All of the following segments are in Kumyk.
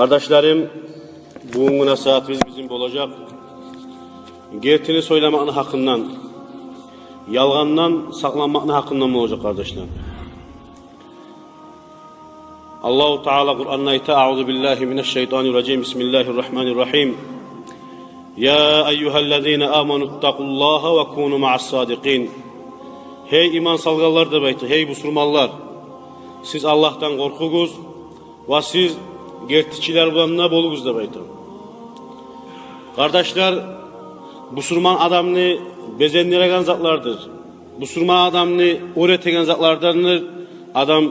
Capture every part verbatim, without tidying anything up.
Къардашларым, бугюнгю насигьатыбыз бизин болажакъ гертини сёйлемекни гьакъындан, ялгъандан сакъланмакъны гьакъындан болажакъ, къардашлар. Аллагьу Таала Къуранда айта: «Аъузу биллагьи минаш-шайтанир-ражим. Бисмиллагьир-рагьманир-рагьим. Я айюгьаллазина аману ттакъуллагьа ва куну маъас-садикъин». Гьей иман салгъанлар, деп айта, гьей бусурманлар, сиз Аллагьдан къоркъугъуз ва сиз гертичилер булан да болугъуз, деп айта. Къардашлар, бусурман адамны безендиреген затлардыр, бусурман адамны оьр этеген затлардандыр адам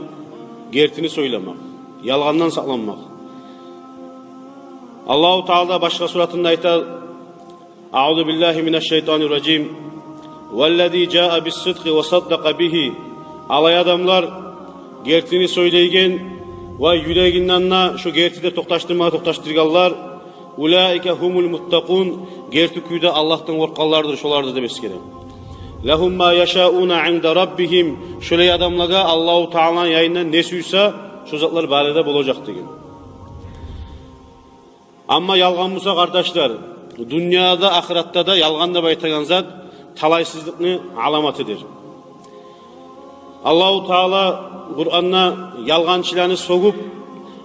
гертини сёйлемек, ялгъандан сакъланмакъ. Аллагьу Таала башгъа суратында айта: «Аъузу биллагьи минаш-шайтанир-ражим. Валлази жаа бис-сидкъи ва саддакъа бигьи». Алай адамлар, гертини сёйлейген ва юрегинден де шо гертиде токъташдырмагъа токъташдыргъанлар, «улаика гьумул муттакъун», герти кюйде Аллагьдан къоркъгъанлардыр шолардыр, деп эсгере. «Лагьум ма яшауна инда раббигьим», шолай адамлагъа Аллагьу Тааланы янындан не сюйсе, шо затлар бары да болажакъ деген. Амма ялгъан буса, къардашлар, дюньяда, ахыратда да ялгъан деп айтагъан зат талайсызлыкъны аламатыдыр. Аллагьу Таала Къуранда ялгъанчыланы сёгюп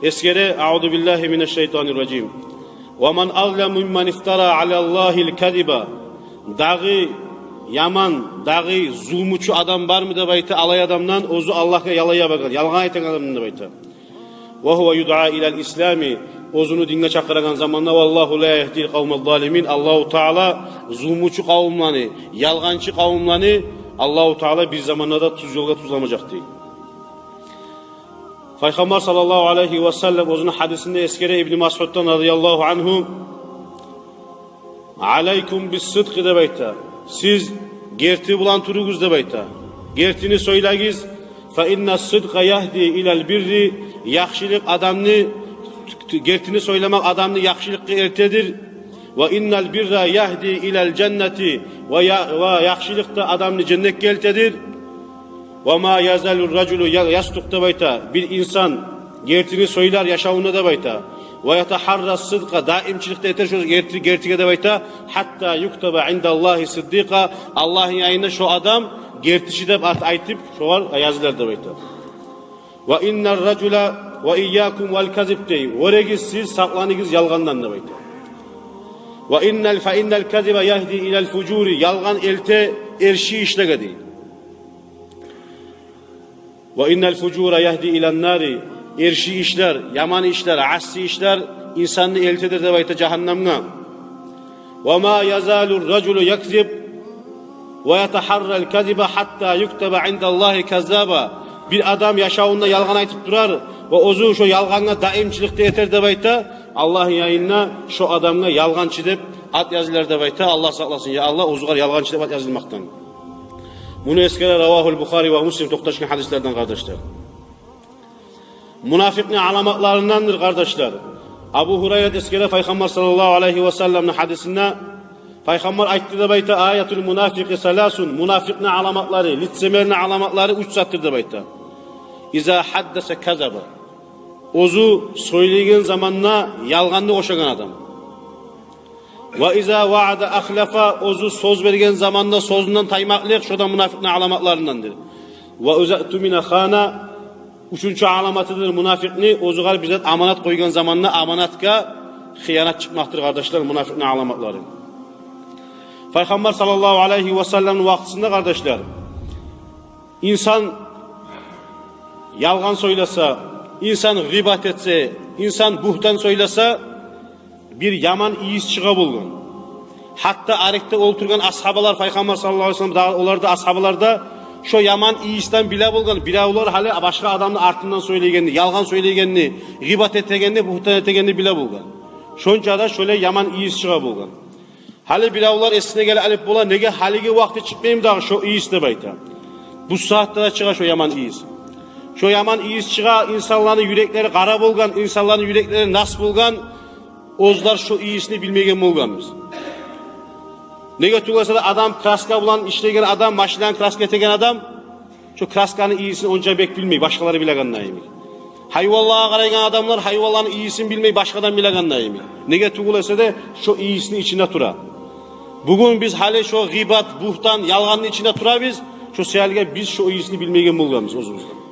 эсгере: «Аъузу биллагьи минаш-шайтанир-ражим. Ва ман азламу мимман ифтара алаллагьил казиба». Дагъы яман, дагъы зулмучу адам бармы, деп айта, алай адамдан, оьзю Аллагьгъа ялай ябагъан, ялгъан айтагъан адамдан, деп айта. «Ва гьува юдъа илал-ислами», оьзюню динге чакъырагъан заманда, «валлагьу ла ягьдил къавмаз-залимин», Аллагьу Таала зулмучу къавумланы, ялгъанчы къавумланы Аллагьу Таала бир заманда да тюз ёлгъа тюзлемежек, дей. Пайхаммар саллаллагьу алайгьи ва саллам оьзюню гьадисинде эсгере Ибну Масъуддан, радияллагьу ангьу: «Алайкум бис-сидкъи», — деп айта. «Сиз герти булан туругъуз», — деп айта. «Гертини сёйлегиз. Фа иннас-сидкъа ягьди илал-бирри», яхшылыкъ адамны, гертини сёйлемек адамны яхшылыкъгъа элтедир. «Ва иннал-бирра ягьди илал-жаннати», ва я-, ва яхшылыкъ да адамны женнетге элтедир. «Ва ма язалур-ражулу я-, ясдукъ», — деп айта. Бир инсан гертини сёйлер яшавунда, деп айта. «Ва ятагьаррас-сидкъа», даимчилик де этер шо герти-, гертиге, деп айта. «Гьатта юктаба индаллагьи сиддикъа», Аллагьны янында шо адам гертичи деп ат айтып, шогъар язылар, деп айта. «Ва иннар-ражула ва ийякум вал-казиб», — дей. «Вёрегиз сиз, сакъланыгъыз ялгъандан», — деп айта. «Ва иннал, фа иннал-казиба ягьди илал-фужури», ялгъан элте эрши ишлеге, дей. «Ва иннал-фужура ягьди илан-нари», эрши ишлер, яман ишлер, асси ишлер инсанны элтедир, деп айта, жагьаннамгъа. «Ва ма язалур-ражулу якзиб ва ятагьаррал-казиба гьатта юктаба индаллагьи каззаба». Бир адам яшавунда ялгъан айтып турар ва оьзю шо ялгъангъа даимчилик де этер, деп айта, Аллагьны янында шо адамгъа ялгъанчы деп ат язылар, деп айта. Аллагь сакъласын, я Аллагь, оьзюгъар ялгъанчы деп ат язылмакъдан. Муну эсгере равагьул Бухари ва Муслим, токъташгъан гьадислерден, къардашлар. Мунафикъни аламатларындандыр, къардашлар. Абу Гьурайрат эсгере Пайхаммар саллаллагьу алайгьи ва салламны гьадисинде, Пайхаммар айтды, деп айта: «Аятул-мунафикъи саласун», мунафикъни аламатлары, лицемерни аламатлары уьч затдыр, деп айта. «Иза гьаддаса казаба», оьзю сёйлейген заманда ялгъанны къошагъан адам. «Ва иза ваъада ахлафа», оьзю сёз берген заманда сёзюнден таймакълыкъ, шо да мунафикъни аламатларындандыр. «Ва иза тумина хана», уьчюнчю аламатыдыр мунафикъни, оьзюгъар бир зат аманат къойгъан заманда аманатгъа хыянат чыкъмакъдыр, къардашлар, мунафикъни аламатлары. Пайхаммар саллаллагьу алайгьи ва салламны вакътисинде, къардашлар, инсан ялгъан сёйлесе, инсан гъыйбат этсе, инсан бугьтан сёйлесе, бир яман ийис чыгъа болгъан. Гьатта арекде олтургъан асгьабалар, Пайхаммар саллаллагьу алайгьи ва саллам да, олар да, асгьабалар да шо яман ийисден биле болгъан. Биревлер гьали башгъа адамны артындан сёйлейгенни, ялгъан сёйлейгенни, гъыйбат этегенни, бугьтан этегенни биле болгъан. Шонча да шолай яман ийис чыгъа болгъан. Гьали биревлер эсине геле алып бола: «Неге гьалиги вакъти чыкъмаймы дагъы шо ийис?» — деп айта. Бу сагьатда да чыгъа шо яман ийис. Шо яман ийис чыгъа, инсанланы юреклери къара болгъан, инсанланы юреклери нас болгъан, оьзлер шо ийисни билмеген болгъанбыз. Неге тюгюл эсе де, адам краска булан ишлейген адам, машинаны краска этеген адам, шо красканы ийисин онча бек билмей, башгъалары билегенде йимик. Гьайванлагъа къарайгъан адамлар гьайванланы ийисин билмей, башгъадан билегенде йимик. Неге тюгюл эсе де, шо ийисни ичинде тура. Бугюн биз гьали шо гъыйбат, бугьтан, ялгъанны ичинде турабыз. Шо саялы биз шо ийисни билмейген болгъанбыз оьзюбюз де.